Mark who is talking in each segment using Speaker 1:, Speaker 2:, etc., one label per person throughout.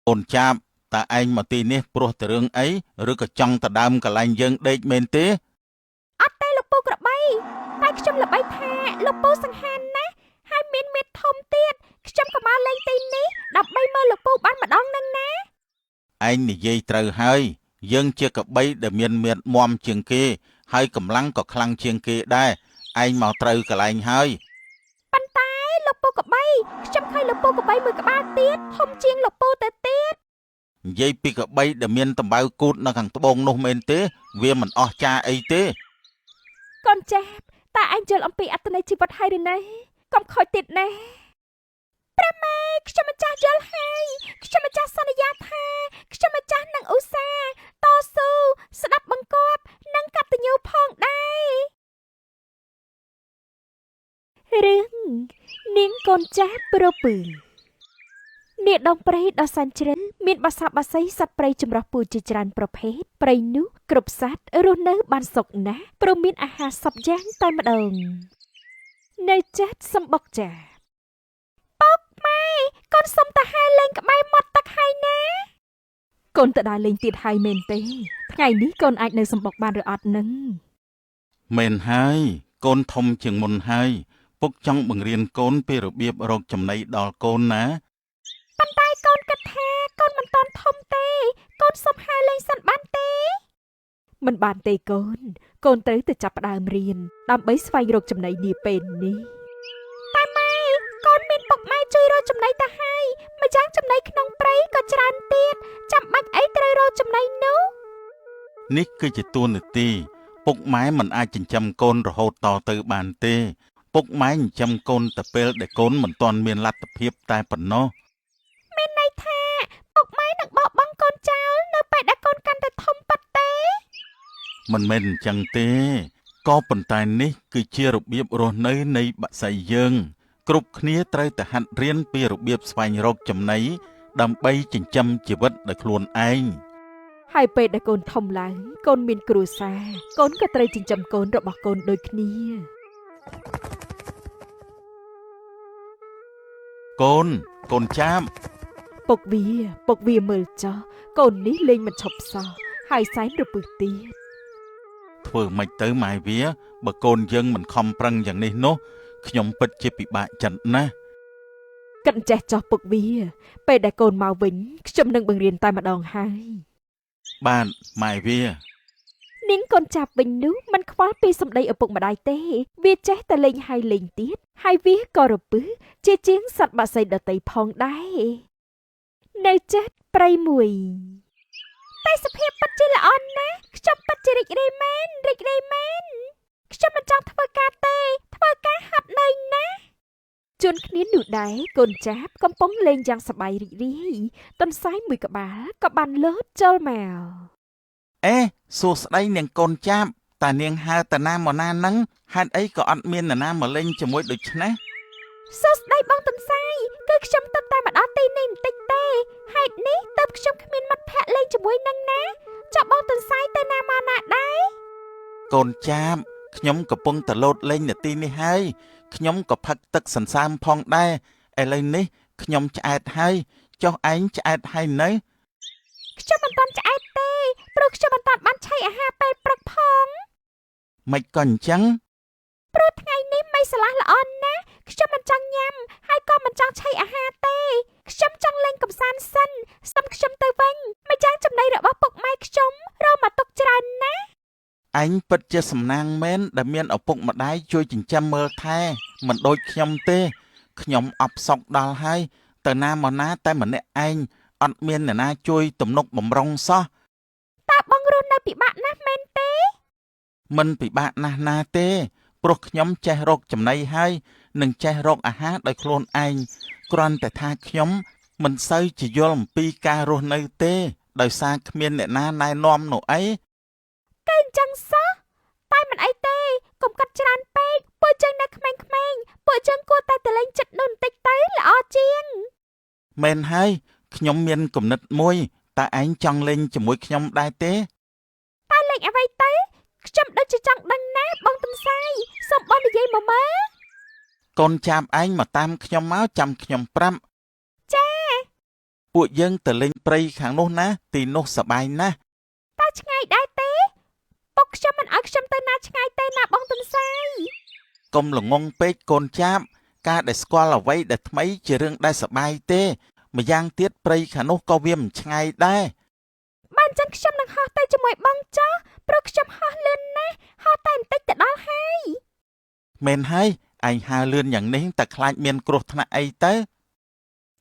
Speaker 1: កូនចាបតើឯងមកទីនេះព្រោះតែរឿងអីឬក៏ចង់ទៅដើមកន្លែងយើងដេកមែនទេ
Speaker 2: អត់ទេលោកពូក្របីតែខ្ញុំល្បីថាលោកពូសង្ហានណាស់ហើយមានមាឌធំទៀតខ្ញុំក៏មកលេងទីនេះដើម្បីមើលលោកពូបានម្ដងនឹងណា
Speaker 1: ឯងនិយាយត្រូវហើយយើងជាកបីដែលមានមាឌមាំជាងគេ ហើយកម្លាំងក៏ខ្លាំងជាងគេដែរឯងមកត្រូវកន្លែងហើយ
Speaker 2: ប៉ុន្តែលោកពូក្របីខ្ញុំឃើញលោកពូក្របីមួយក្បាលទៀតធំជាងលោកពូទៅទៀត
Speaker 1: និយាយពីកបីដែលមានដំបៅគូតនៅខាងត្បូងនោះមែនទេ វាមិនអស់ចាអីទេ
Speaker 2: កូនចាបតើឯងយល់អំពីអត្ថន័យជីវិតហើយឬនៅកុំខូចទៀតណាព្រះម៉ែខ្ញុំម្ចាស់យល់ហើយខ្ញុំម្ចាស់សន្យាថាខ្ញុំម្ចាស់នឹងឧស្សាហ៍តស៊ូស្ដាប់បង្គាប់និងកតញ្ញូផងដែររឿងនាងកូនចាស់ប្រពើនាដងព្រៃដ៏សែនជ្រៅមានបាសាបាសីសត្វព្រៃចម្រុះពូជជាច្រើនប្រភេទព្រៃនោះគ្រប់សត្វរស់នៅបានសុខណាស់ព្រោះមានអាហារសព្វយ៉ាងតែម្ដងនៅចិត្តសម្បុកចាពុកម៉ែកូនសុំទៅហែលលេងក្បែរមាត់ទឹកហើយណាកូនទៅដើរលេងទៀតហើយមែនទេថ្ងៃនេះកូនអាចនៅសម្បុកបានឬអត់នឹង
Speaker 1: មែនហើយកូនធំជាងមុនហើយពុកចង់បង្រៀនកូនពីរបៀបរកចំណីដល់កូនណា
Speaker 2: ប៉ុន្តែកូនគិតថាកូនមិនតាន់ធំទេ កូនសុំហែលលេងសិនបានទេមិនបានទេកូន កូនត្រូវទៅចាប់ផ្ដើមរៀនដើម្បីស្វែងរកចំណីនាពេលនេះតែម៉ែកូនមានពុកម៉ែជួយរកចំណីទៅហើយម្យ៉ាងចំណីក្នុងព្រៃក៏ច្រើនទៀតចាំបាច់អីត្រូវរកចំណីនោះ
Speaker 1: នេះគឺជាតួនាទីពុកម៉ែមិនអាចចិញ្ចឹមកូនរហូតតទៅបានទេ ពុកម៉ែចិញ្ចឹមកូនតែពេលដែលកូនមិនទាន់មានលទ្ធភាពតែប៉ុណ្ណោះ
Speaker 2: មានន័យថាពុកម៉ែនឹងបោះបង់កូនចោលនៅពេលដែលកូនកាន់តែធំប៉ិតទេ
Speaker 1: មិនមែនអញ្ចឹងទេក៏ប៉ុន្តែនេះគឺជារបៀបរស់នៅនៃបក្សីយើង គ្រប់គ្នាត្រូវតែហាត់រៀនពីរបៀបស្វែងរកចំណីដើម្បីចិញ្ចឹមជីវិតដោយខ្លួនឯង
Speaker 2: ហើយពេលដែលកូនធំឡើងកូនមានគ្រួសារកូនក៏ត្រូវចិញ្ចឹមកូនរបស់កូនដូចគ្នា
Speaker 1: កូនកូនចាប
Speaker 2: ពុកវាពុកវាមើលចោះកូននេះលេងមិនឈប់សោះហើយសែនរពឹសទៀត
Speaker 1: ធ្វើម៉េចទៅម៉ែវាបើកូនយើងមិនខំប្រឹងយ៉ាងនេះនោះខ្ញុំពិតជាពិបាកចិត្តណាស់
Speaker 2: គិតចេះចោះពុកវា ពេលដែលកូនមកវិញខ្ញុំនឹងបង្រៀនតែម្ដងហើយ
Speaker 1: បាទម៉ែវា
Speaker 2: នាងកូនចាប់វិញនោះមិនខ្វល់ពីសម្ដីឪពុកម្ដាយទេ វាចេះតែលេងហើយលេងទៀតហើយវាក៏រពឹសជាជាងសត្វបក្សីដទៃផងដែរនៅចិត្តព្រៃមួយតែសភាពពិតជាល្អណាស់ខ្ញុំពិតជារីករាយមែនរីករាយមែនខ្ញុំមិនចង់ធ្វើការទេធ្វើការហត់នឿយណាស់ជួនគ្នានោះដែរកូនចាបកំពុងលេងយ៉ាងសប្បាយរីករាយទន្សាយមួយក្បាលក៏បានលោតចូលមក
Speaker 1: អេសួស្តីនាងកូនចាបតានាងហៅតាណាមកណាហ្នឹងហេតុអីក៏អត់មាននរណាមកលេងជាមួយដូច្នេះ
Speaker 2: សួស្តីបងទន្សាយគឺខ្ញុំទើបតែមកដល់ទីនេះបន្តិចទេហេតុនេះទើបខ្ញុំគ្មានមិត្តភ័ក្តិលេងជាមួយនឹងណាចុះបងទន្សាយទៅណាមកណាដែរ
Speaker 1: កូនចាបខ្ញុំកំពុងតែលោតលេងនៅទីនេះហើយខ្ញុំក៏ផឹកទឹកសន្សើមផងដែរឥឡូវនេះខ្ញុំឆ្អែតហើយចុះឯងឆ្អែតហើយនៅ
Speaker 2: ខ្ញុំមិនទាន់ឆ្អែតទេព្រោះខ្ញុំមិនទាន់បានឆីអាហារពេលព្រឹកផង
Speaker 1: មិនក៏អញ្ចឹង
Speaker 2: ព្រោះថ្ងៃនេះមិនស្រឡះល្អណាស់ខ្ញុំមិនចង់ញ៉ាំហើយក៏មិនចង់ឆីអាហារទេខ្ញុំចង់លេងកម្សាន្តសិនសុំខ្ញុំទៅវិញម្យ៉ាងចំណីរបស់ពុកម៉ែខ្ញុំរកមកទុកច្រើនណាស់
Speaker 1: ឯងពិតជាសំណាងមែនដែលមានឪពុកម្ដាយជួយចិញ្ចឹមមើលថែមិនដូចខ្ញុំទេខ្ញុំអបសក់ដល់ហើយទៅណាមកណាតែម្នាក់ឯងអត់មានអ្នកណាជួយទំនុកបំរុងសោះ
Speaker 2: តើបងរស់នៅពិបាកណាស់មែនទេ
Speaker 1: មិនពិបាកណាស់ណាទេព្រោះខ្ញុំចេះរកចំណីហើយនិងចេះរកអាហារដោយខ្លួនឯងគ្រាន់តែថាខ្ញុំមិនសូវជាយល់អំពីការរស់នៅទេដោយសារគ្មានអ្នកណាណែនាំនោះអី
Speaker 2: គេអញ្ចឹងសោះតែមិនអីទេកុំកាត់ច្រើនពេកពួកយើងនៅក្មេងៗពួកយើងគួរតែទៅលេងចិត្តនោះបន្តិចទៅល្អជាង
Speaker 1: មែនហើយខ្ញុំមានគំនិតមួយតើឯងចង់លេងជាមួយខ្ញុំដែរទេ
Speaker 2: តើលេងអ្វីទៅខ្ញុំដូចជាចង់ដឹងណាស់បងទន្សាយសូមបងនិយាយមកមើល
Speaker 1: កូនចាបឯងមកតាមខ្ញុំមកចាំខ្ញុំប្រាប់
Speaker 2: ចា
Speaker 1: ពួកយើងទៅលេងព្រៃខាងនោះណា ទីនោះសប្បាយណាស់
Speaker 2: តើឆ្ងាយដែរទេពុកខ្ញុំមិនឲ្យខ្ញុំទៅណាឆ្ងាយទេណាបងទន្សាយ
Speaker 1: កុំល្ងងពេកកូនចាបការដែលស្គាល់អ្វីដែលថ្មីជារឿងដែលសប្បាយទេម្យ៉ាងទៀតព្រៃខាងនោះក៏វាមិនឆ្ងាយដែរ
Speaker 2: បានចឹងខ្ញុំនឹងហោះទៅជាមួយបងចោះព្រោះខ្ញុំហោះលឿនណាស់ហោះតែបន្តិចទៅដល់ហើយ
Speaker 1: មែនហើយឯងហើរលឿនយ៉ាងនេះតែខ្លាចមានគ្រោះថ្នាក់អីទៅ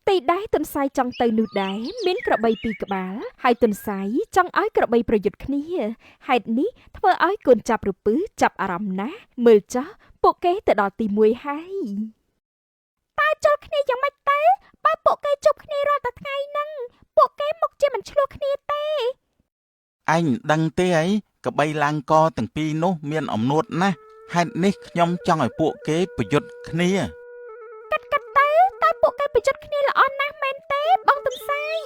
Speaker 2: ទីដែរទន្សាយចង់ទៅនោះដែរមានក្របីពីរក្បាលហើយទន្សាយចង់ឲ្យក្របីប្រយុទ្ធគ្នាហេតុនេះធ្វើឲ្យកូនចាប់រពឹសចាប់អារម្មណ៍ណាស់មើលចោះពួកគេទៅដល់ទីមួយហើយតើចូលគ្នាយ៉ាងម៉េចទៅបើពួកគេជួបគ្នារាល់តែថ្ងៃហ្នឹងពួកគេមុខជាមិនឆ្លោះគ្នាទេ
Speaker 1: ឯងមិនដឹងទេអីក្បីឡើងកទាំងពីរនោះមានអំនួតណាស់ហេតុនេះខ្ញុំចង់ឲ្យពួកគេប្រយុទ្ធគ្នា
Speaker 2: កាត់កាត់ទៅតើពួកគេប្រយុទ្ធគ្នាល្អណាស់មែនទេបងទន្សាយ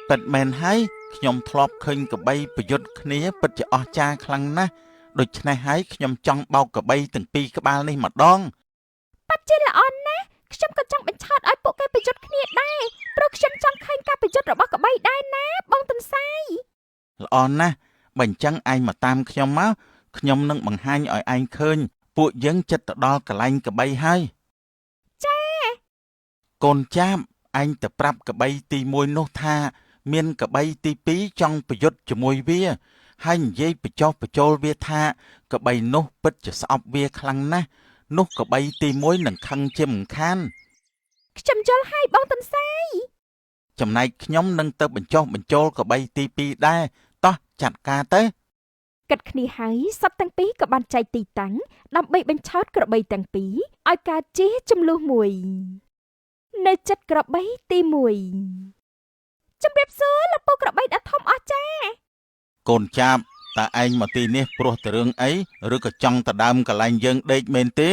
Speaker 1: ពិតមែនហើយខ្ញុំធ្លាប់ឃើញក្បីប្រយុទ្ធគ្នាពិតជាអស្ចារ្យខ្លាំងណាស់ដូច្នេះហើយខ្ញុំចង់បោកក្បីទាំងពីរក្បាលនេះម្ដង
Speaker 2: ប៉ាត់ជាល្អណាស់ខ្ញុំក៏ចង់បញ្ឆោតឲ្យពួកគេប្រយុទ្ធគ្នាដែរព្រោះខ្ញុំចង់ឃើញការប្រយុទ្ធរបស់ក្បីដែរណាបងទន្សាយ
Speaker 1: ល្អណាស់បើអញ្ចឹងឯងមកតាមខ្ញុំមកខ្ញុំនឹងបង្ហាញឲ្យឯងឃើញពួកយើងចិត្តទៅដល់កន្លែងក្បីហើយ
Speaker 2: ចា
Speaker 1: កូនចាបឯងទៅប្រាប់ក្បីទី1នោះថា មានក្បីទី2ចង់ប្រយុទ្ធជាមួយវាហើយនិយាយបញ្ចុះបញ្ចូលវាថាក្បីនោះពិតជាស្អប់វាខ្លាំងណាស់នោះក្បីទី1នឹងខឹងជាមិនខាន
Speaker 2: ខ្ញុំយល់ហើយបងទន្សាយ
Speaker 1: ចំណែកខ្ញុំនឹងទៅបញ្ចុះបញ្ចូលក្បីទី2ដែរតោះចាត់ការទៅ
Speaker 2: គិតគ្នាហើយសត្វទាំងពីរក៏បានចែកទីតាំងដើម្បីបញ្ឆោតក្របីទាំងពីរឲ្យកើតជាចំនួនមួយនៅចិត្តក្របីទី1ជំរាបសួរលោកពូក្របីដ៏ធំអស្ចារ្យ
Speaker 1: កូនចាបតើឯងមកទីនេះព្រោះតែរឿងអីឬក៏ចង់ទៅដើមកន្លែងយើងដេកមែនទេ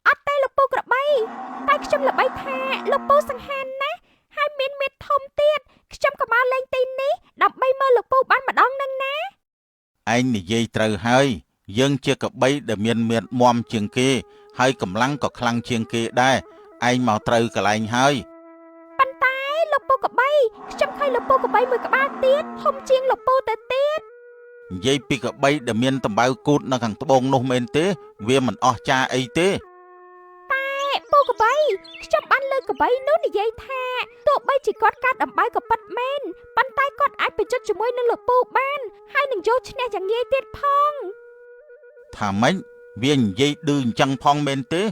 Speaker 2: អត់ទេលោកពូក្របីតែខ្ញុំល្បីថាលោកពូសង្ហានណាស់ហើយមានមាឌធំទៀតខ្ញុំក៏មកលេងទីនេះដើម្បីមើលលោកពូបានម្ដងនឹងណា
Speaker 1: ឯងនិយាយត្រូវហើយយើងជាកបីដែលមានមាឌមាំជាងគេ ហើយកម្លាំងក៏ខ្លាំងជាងគេដែរឯងមកត្រូវកន្លែងហើយ
Speaker 2: ប៉ុន្តែលោកពូក្របីខ្ញុំឃើញលោកពូក្របីមួយក្បាលទៀតធំជាងលោកពូទៅទៀត
Speaker 1: និយាយពីកបីដែលមានដំបៅគូតនៅខាងត្បូងនោះមែនទេ វាមិនអស់ចាអីទេ
Speaker 2: តែពូក្របីខ្ញុំបានលើកក្របីនោះនិយាយថាទោះបីជាគាត់កាត់ដំបៅក៏ពិតមែនប៉ុន្តែគាត់អាចប្រយុទ្ធជាមួយនឹងលោកពូបានហើយនឹងយកឈ្នះយ៉ាងងាយទៀតផង
Speaker 1: ថាម៉េចវានិយាយឌឺអញ្ចឹងផងមែនទេ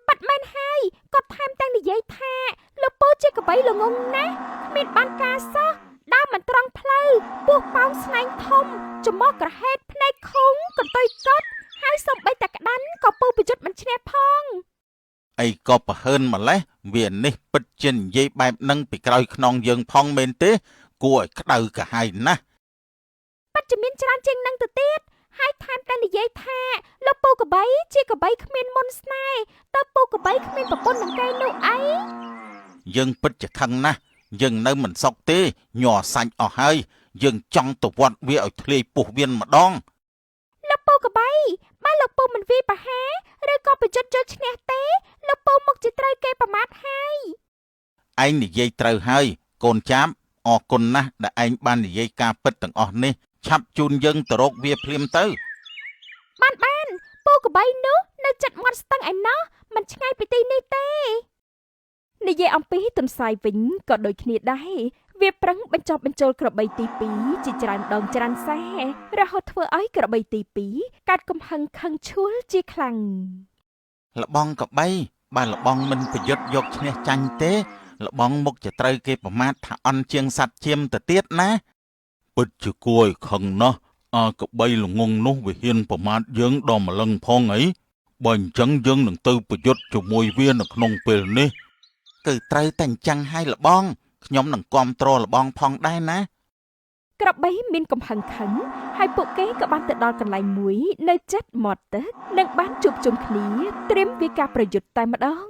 Speaker 2: ប៉ាត់មែនហើយគាត់ថែមទាំងនិយាយថាលោកពូជាកបីល្ងងណាស់គ្មានបានការសោះដើរមិនត្រង់ផ្លូវពោះប៉ោងស្នែងធំច្រមុះក្រហេតភ្នែកខុងកន្ទុយកត់ហើយសំបីតែក្តាន់ក៏ពូប្រយុទ្ធមិនឈ្នះផង
Speaker 1: អីក៏ប្រហើនម្លេះវានេះពិតជានិយាយបែបហ្នឹងពីក្រោយខ្នងយើងផងមែនទេ គួរឲ្យក្តៅក្រហាយណាស់
Speaker 2: ប៉ាត់ជាមានច្រើនជាងនឹងទៅទៀតហើយថែមទាំងនិយាយថាលោកពូកបីជាកបីគ្មានមុនស្នេហ៍តើពូកបីគ្មានប្រពន្ធនឹងគេនោះអី
Speaker 1: យើងពិតជាខឹងណាស់យើងនៅមិនសុខទេញ័រសាច់អស់ហើយយើងចង់ទៅវត្តវាឲ្យធ្លាយពោះវៀនម្ដង
Speaker 2: លោកពូកបីបើលោកពូមិនវាយប្រហារឬក៏ប្រយុទ្ធយកឈ្នះទេលោកពូមុខជាត្រូវគេប្រមាថហើយ
Speaker 1: ឯងនិយាយត្រូវហើយកូនចាបអរគុណណាស់ដែលឯងបាននិយាយការពិតទាំងអស់នេះឆាប់ជូនយើងទៅរកវាភ្លាមទៅ
Speaker 2: បានបានពូកបីនោះនៅចិត្តមាត់ស្ទឹងឯណោះមិនឆ្ងាយពីទីនេះទេនិយាយអំពីទន្សាយវិញក៏ដូចគ្នាដែរវាប្រឹងបញ្ចុះបញ្ចូលក្របីទី2ជាច្រើនដងច្រើនសាររហូតធ្វើឲ្យក្របីទី2កើតកំហឹងខឹងឈួលជាខ្លាំង
Speaker 1: លបងកបីបើលបងមិនប្រយុទ្ធយកឈ្នះចាញ់ទេលបងមុខជាត្រូវគេប្រមាថថាអន់ជាងសត្វចៀមទៅទៀតណាពិតជាគួរឲ្យខឹងណាស់អាកបីល្ងងនោះវាហ៊ានប្រមាថយើងដល់ម្លឹងផងអីបើអញ្ចឹងយើងនឹងទៅប្រយុទ្ធជាមួយវានៅក្នុងពេលនេះគឺត្រូវតែអញ្ចឹងហើយលបងខ្ញុំនឹងគាំទ្រលបងផងដែរណា
Speaker 2: ក្របីមានកំហឹងខឹងហើយពួកគេក៏បានទៅដល់កន្លែងមួយនៅជិតមាត់ទឹកនិងបានជួបជុំគ្នាត្រៀមវាការប្រយុទ្ធតែម្ដង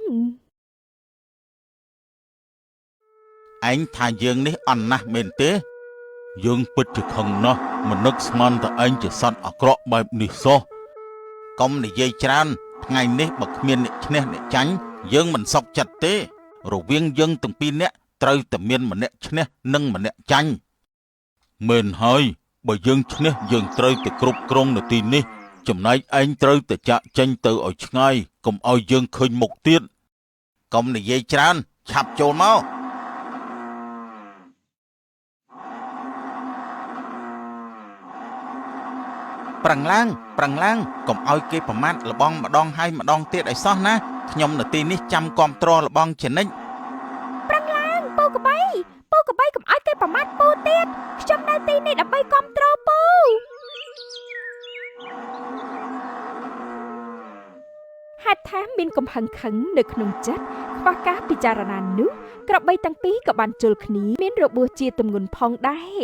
Speaker 1: ឯងថាយើងនេះអន់ណាស់មែនទេ យើងពិតជាខឹងណាស់មិននឹកស្មានថាឯងជាសត្វអាក្រក់បែបនេះសោះកុំនិយាយច្រើនថ្ងៃនេះបើគ្មានអ្នកឈ្នះអ្នកចាញ់យើងមិនសុខចិត្តទេ រវាងយើងទាំងពីរនាក់ ត្រូវតែមានម្នាក់ឈ្នះនិងម្នាក់ចាញ់មែនហើយបើយើងឈ្នះយើងត្រូវតែគ្រប់គ្រងនៅទីនេះចំណែកឯងត្រូវតែចាក់ចេញទៅឲ្យឆ្ងាយកុំឲ្យយើងឃើញមុខទៀតកុំនិយាយច្រើនឆាប់ចូលមក ប្រឹងឡើងប្រឹងឡើងកុំឲ្យគេប្រមាថលបងម្ដងហើយម្ដងទៀតឲ្យសោះណាខ្ញុំនៅទីនេះចាំគាំទ្រលបងជានិច្ច
Speaker 2: ប្រឹងឡើងពូកបីពូកបីកុំឲ្យគេប្រមាថពូទៀតខ្ញុំនៅទីនេះដើម្បីគាំទ្រពូហេតុថាមានកំហឹងខឹងនៅក្នុងចិត្តខ្វះការពិចារណានោះក្របីទាំងពីរក៏បានជល់គ្នាមានរបួសជាទម្ងន់ផងដែរ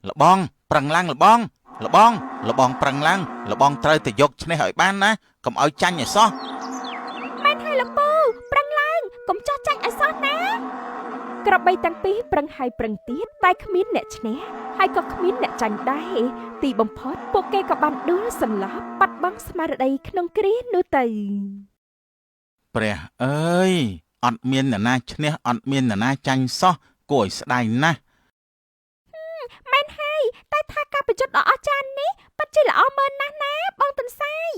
Speaker 1: លបងប្រឹងឡើងលបងលបងលបងប្រឹងឡើងលបងត្រូវតែយកឈ្នះឲ្យបានណាកុំឲ្យចាញ់ឲ្យសោះ
Speaker 2: មែនហើយលោកពូប្រឹងឡើងកុំចោះចាញ់ឲ្យសោះណាក្របីទាំងពីរប្រឹងហើយប្រឹងទៀតតែគ្មានអ្នកឈ្នះហើយក៏គ្មានអ្នកចាញ់ដែរទីបំផុតពួកគេក៏បានដួលសន្លប់បាត់បង់ស្មារតីក្នុងគ្រានោះទៅ
Speaker 1: ព្រះអើយអត់មានអ្នកណាឈ្នះអត់មានអ្នកណាចាញ់សោះគួរឲ្យស្ដាយណាស់
Speaker 2: មែនហើយតែថាការប្រយុទ្ធដ៏អស្ចារ្យនេះពិតជាល្អមើលណាស់ណាបងទន្សាយ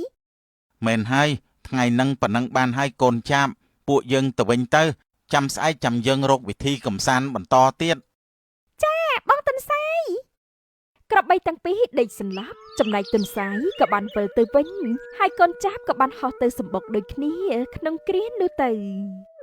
Speaker 1: មែនហើយថ្ងៃហ្នឹងប៉ុណ្ណឹងបានហើយកូនចាបពួកយើងទៅវិញទៅចាំស្អែកចាំយើងរកវិធីកំសាន្តបន្តទៀត
Speaker 2: ចាបងទន្សាយក្របីទាំងពីរដេកសន្លប់ចំណែកទន្សាយក៏បានវិលទៅវិញហើយកូនចាបក៏បានហោះទៅសម្បុកដូចគ្នាក្នុងគ្រានោះទៅ។